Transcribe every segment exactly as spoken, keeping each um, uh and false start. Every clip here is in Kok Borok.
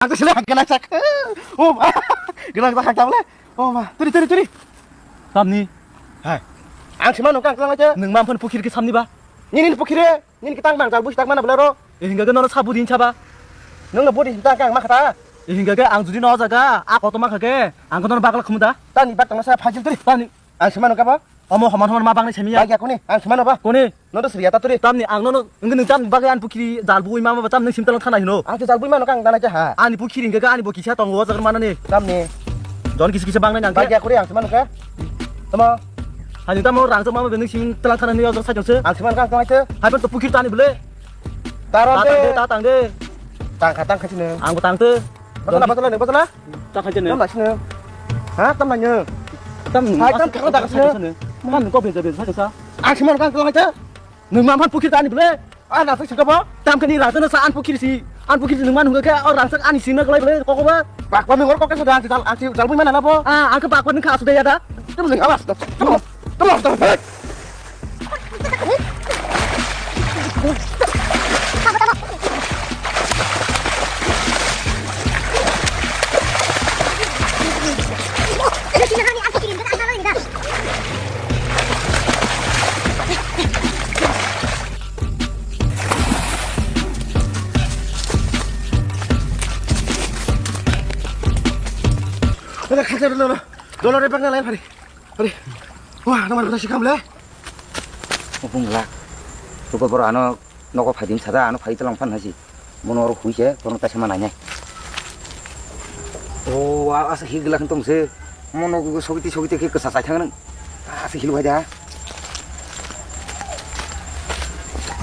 Ang to sila gana sak. Oh, ma. Gana sak table. Oh, ma. Turi, turi, turi. Tamni? Hai. Ang sima nungka ang tang aja. Nung mam phan pukhir ke samni ba? Nini pukhire, nini kitang bang jal busi tak mana belaro. Eh, hingga ke nono sabu din saba. Nung na bodi tak ang makata. Eh, hingga ke ang judi no jaga, a koto makha ke, ang kono bagla khumuda. Tani bak tang sa phajil turi. Tani. Ang sima nungka ba? Omo homan homan ma bangni semiya. Bagi aku ni, ang sima no ba? Koni? Nono sriya ta turi. Tamni ang nono, nung nung tam bagla an pukhiri jal bui ma ma tam nung simtalang thana hino. Ang jal bui ma no kang dana ha. Ani pukhiri hingga ke ani bo kisa tongo jagar mana ni. Tamni. Jon kisa kisa bang nai nang. Bagi aku ri ang sima nungka. Tamo. Ani tamo rang tamo benung sing telang thana ni ojor sajong se. Ang sima nungka ang tamo se. Hai pun to pukhiri tani bole. Taron de. Tatang de, tatang de. Tangkha, tangkha sini. Ang bo tang te. Bachala, bachala, bachala. Tangkha sini. Tam lai sini. Ha, tam lai nyo. Tam. Hai, tam khakra dak sini. Tam ko beja beja sa. Ang sima nungka ang tamo se. Nung mam phan pukhiri tani bole. Ah, na sing sing bo. Tam kani rang sa an pukhiri si. An pukhiri si nung man hung ke, oh, rang sa ani sing na glai bole, koko ba. Bak ba mengor kok ke sudah, anti jal, anti jal bui mana na bo. Ah, ang ke bak ba nung kha sudah ya da. Tamo ling awas. Tamo. Tamo, tamo. Ada khajar dulu, dulu rebek na lain hari. Hari. Wah, nomor kita sikam le. Opung la. Tuko boro ano nogo phaidi sada ano phai telang phan hasi. Mono oro hui se, kono taisa ma nainai. O, a, asa hi gila khin tong se. Mono go sogiti sogiti khe kwsa chai thang nang. Asa hilu hai da.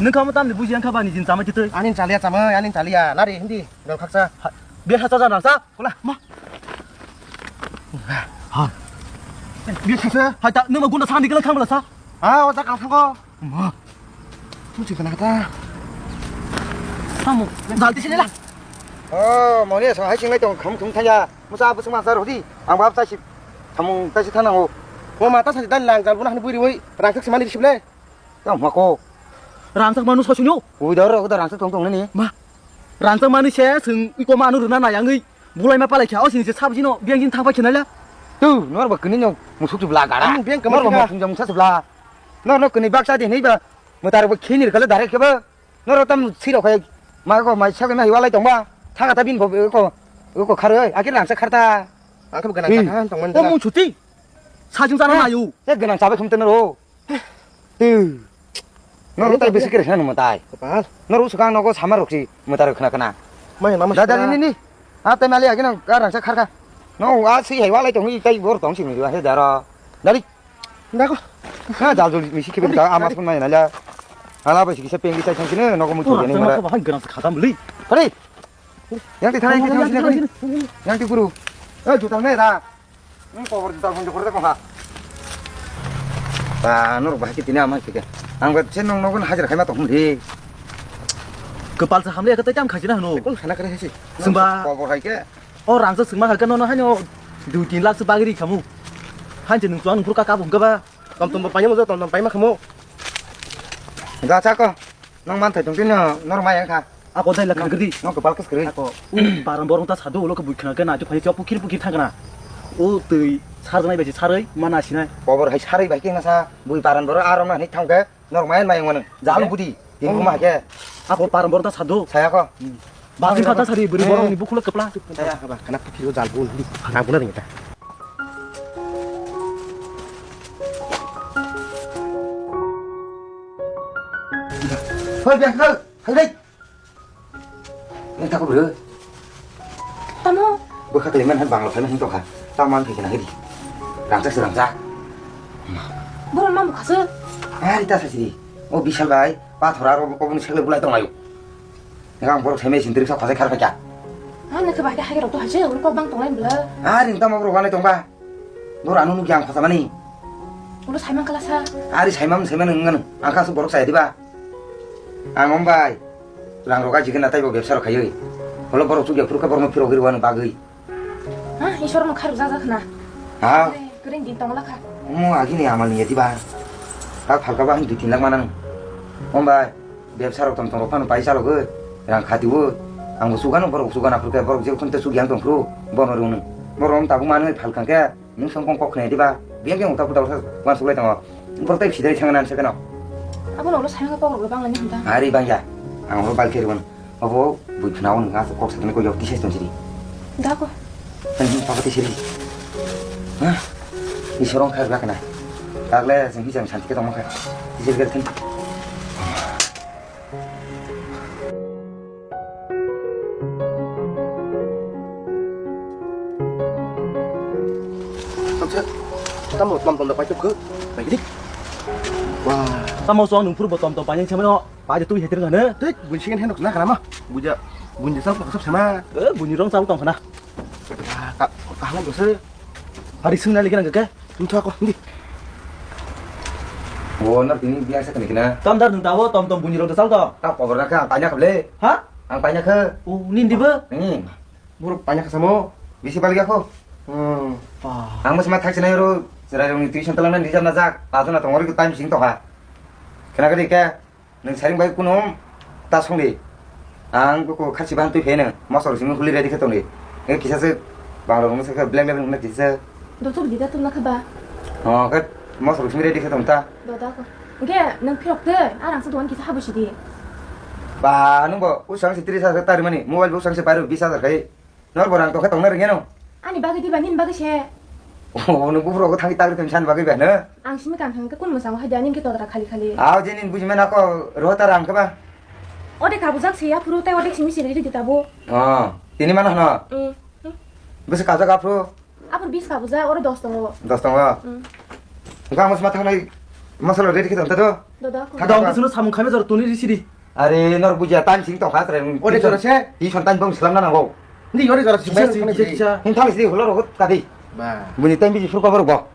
Nung kamo tamni buji ang kha bani jin chamai titoi. Anin chalia chamai, anin chalia. Nari hindi, dol khaksa. Biya kha chaja nang sa. Kola, ma. Ha. Biya kha sa. Hai ta, nung ma gunda sandi kala khang bala sa. Ha, o ta kang thango. Ma. Musi kana kata. Tamo, jaldi sini la. Oh, moni asong hai singlai tong kham thum thaya. Musa abu sung masa rodi. Ang bab taisi. Thamung taisi thanang o. Mo mata sadi dan lang jal bunah ni bui riwi. Rangsak simani risible. Tamo ko. Rangsak manu sosunyo. Ui dor rok da rangsak tong tong ni. Ma. Rangsak manu se sung iko manu runa nayangwi. Bulai ma palai kha o sini se sabji no biang jin thang pai khinala. Tu, nor ba kini no musuk tu bla gara. Ang biang kama nor ba kha. Musuk jam sa bla. Nor no kini baksa de nei ba. Mutar bo khini kala dare ke ba. Noro tam siro khai ma ko mai sa mai walai tong ba. Thaga ta bin bo ko ko khar oi. Akir rangsa khar ta. Ang khe ganang ta tong man. O mun chuti. Sajung jana nayu. E ganang chabe khum tenero. Tu. Noro tai bisi kere khana mutai. Kopal. Noro sukang nogo samar roksi mutar khana khana. Mai mama. Dada ni ni. A tai mali agina garang sa khar kha. No a si hai walai tong i tai bor tong si mi wa he daro. Dali. Dako. Ha, jal jol misi kebe ta ama phone mai na la. Ala bai sikisa pengki sai thang kine nogo mui thogene mara. Hai ganang khatam li. Pare. Yang ti thang yang ti thang sini. Yang ti guru. Eh, jutang ne da. Ni power juta phone jokor da ko ha. Ba, nor ba ki tini ama kike. Ang ba chen nong nogo hajar khaima to hum di. Kepal sa hamle ka tai tam khajina hno. Kon khana kare hasi. Sumba. Power hai ke. O rangsa singma kha khe nono haino dui tin lakh se bagri khamu. Hanche nung chuang nung phuru ka kabung kaba. Tom tom paima mo tom tom paima khamu. Ga cha ko. Nang man thai tong tin no nor ma yang kha. Ako dai la khangri. Nong kepal kes kri. Ako. U param borong ta sadu lo ke bui khang ke na chu phai chok pukir pukir thang na. O tui sar nai bai sar oi mana sinai. Power hai sar bai ke na sa bui param borong arom na ni thang ke. Norok mayan mayung mano. Jalo budi. Tin kuma ke. Ako param borok ta sadu. Saya ko. Bangni kata sari beri borok ni bukula kepla. Saya apa? Kena pikir jalo budi. Kamu na ringta. Hei, biar kau. Hei, hei. Ini tak boleh. Tamo? Bwkha kaliman hai bangla phaima hwn tongkha. Tamo ang khaikhe nahidi. Rangchak se rangchak. Borok mamukha se. Ari ta sachidi. O Bishal bai, pathor aro oboni sekle bulai tonglaio. Nang borok saimai sindri sa khosai khar khaikha. Ha, nang khe bai khe hai rok to hai se, oro kok bang tonglai bwla. Ari tamo borok wanai tongba. Borok ano nukya ang khosamani. Ulo saimang kala sa. Ari saimang saimang nang nang. Ang kha su borok saya diba. Ang ombai. Rang rok ajigena taibo bebsa rok khaiwi. Holo borok chukya phuru khe borokno phirogwi rwani bagwi. Ha, Isor no kharok jak jak khna. Ha? Kring din tongla kha. Omo agini amal ni yati ba. Tak phalka ba dui tin lakh manang. Ombai. Bebsa rok tong tong rok phano paisa rok rang khati o. Ang bo sugano, borok sugana phuru khe, borok je thum te sugya tong phuru, bono rung nung. Borok wng tabuk manwi phal kha khe, nung song kong kok khnai diba? Biyang biyang uta puta uta wan suglai tongo. Borok tai phidai thang nan se keno. Abo nokno sayang kok rok bang nani hwnta. Ari bang ya. Ang ro bal khe rwon. Abo bui phuna wng asuk kok satni ko yok tise ton siri. Da ko. Tani papa tise ri. Ha? Isorong kha ba kana. Tagle jeng hi jeng santi ke tong kha. Tise ri kan. Tamo tom tom da paito ko. Lagi dik. Wah. Tamo suang nung purbo tom tom panyang chamano. Paje tu hetir ngane. Dik, bun singen henok na karama. Buja, bun jesa ko sab sama. Eh, bun rong sab tong kana. Wah, ka, kahlang dosa. Hari sung na lagi nang ke? Tungtho ako, hindi. Bo na tini biasa kene kena. Tam dar nung tawo tom tom bunyi rong sal to. Ta kober na ka, ang paina kable. Ha? Ang paina ke. Oh, nindi ba? Hmm. Buruk paina kasamo. Bisi balik ako. Hmm. Wah. Ang masih mathak sinai ro, serai rong tuition talang na nijam na jak. Tato na tongori time sing to ha. Kena kadi ke? Nwng saring bai kunu ta songdi. Ang buku kharchi ban twi pheno mosok simi huli ready khe tongdi. Nge kisa se bangla rong se black label hwnna kisa. Dothok dida tumna kha ba? Oh, khe mosok simi ready khe tong ta. Doda ko. Nge nwng phirok tei arang se dogan kisa habu sidi. Ba, nwng bo usang se tris hajar tari mani, mobile bo usang se pairu bis hajar khai. Nor borang tokhe tongna ringeno. Ani bagwi diba nini bagwi se. Oh, no bufro ko thangi tagri tong san bagwi ba no. Ang simi kan thang ke kun musang hai ani ke todra khali khali. Aw je nini buji mena ko ro ta rang ke ba. Ode kabujak se ya phuru tai ode simi siri di tabo. Oh, tini mana hno. Mm. Bese kaja ka phuru. Apur bis kabuja oro dos tongo. Dos tongo. Mm. Ga mas ma thangnai masala ready ke tong ta do. Doda ko. Thang Dong ta. Sunu samung khaime jor tuni ri sidi. Are nor buja tan sing tong khas re. Ode jora se. I son tan bong selam na nango. Ndi ode jora se. Kisa, kisa, kisa. Hung thang sidi hulo ro ka di. Ba. Buni tan biji sur ko bo.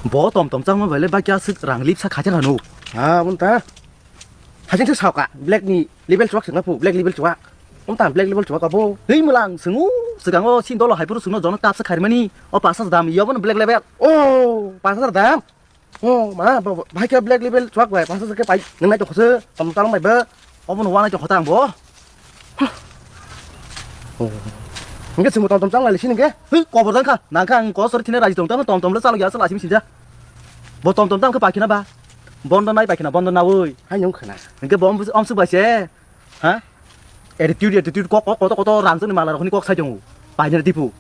Bo tom tom changma bale ba kya sik rang lip sa khacha hanu. Ha, bun ta. Hajeng se sauka, black ni label chuak sengna phu, black label chuak. Om ta black label chuak abo. Hei mulang sengu, segango sin dolo hai puru sungno jono tap sa kharimani. O pasas dam iyo bono black label. Oh, pasas dam. Oh, ma, ba, ba, bhai khe black label chuak bai, pasas ke pai. Nang nai to khose, tom talong bai ba. Obo no wanai to khotang bo. Oh. Nge simo tom tom chang lai sini ke. Hei, kobor dang kha. Nang kha ang kosor thine raji tong tang tom tom le chalo ya sala simi sinja. Bo tom tom tang kha pakina ba. Bondo nai pakina, bondo na oi. Hai nyong khana. Nge bom om su bai se. Ha? Attitude, attitude kok kok koto koto rang suni mala rokni kok sai tongo. Painir dipu.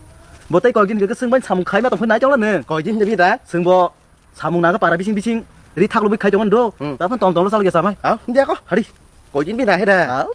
Bo tai koi gin ke sing ban samung khai ma tong phai nai tong la ne. Koi gin de bi da. Sing bo Samung naga para bising bising ri thak lubui khai tongo do. Hmm. Taphon tom tom lo chalo gesa mai. Au, dia ko. Hari. Koi din bina heda. Au.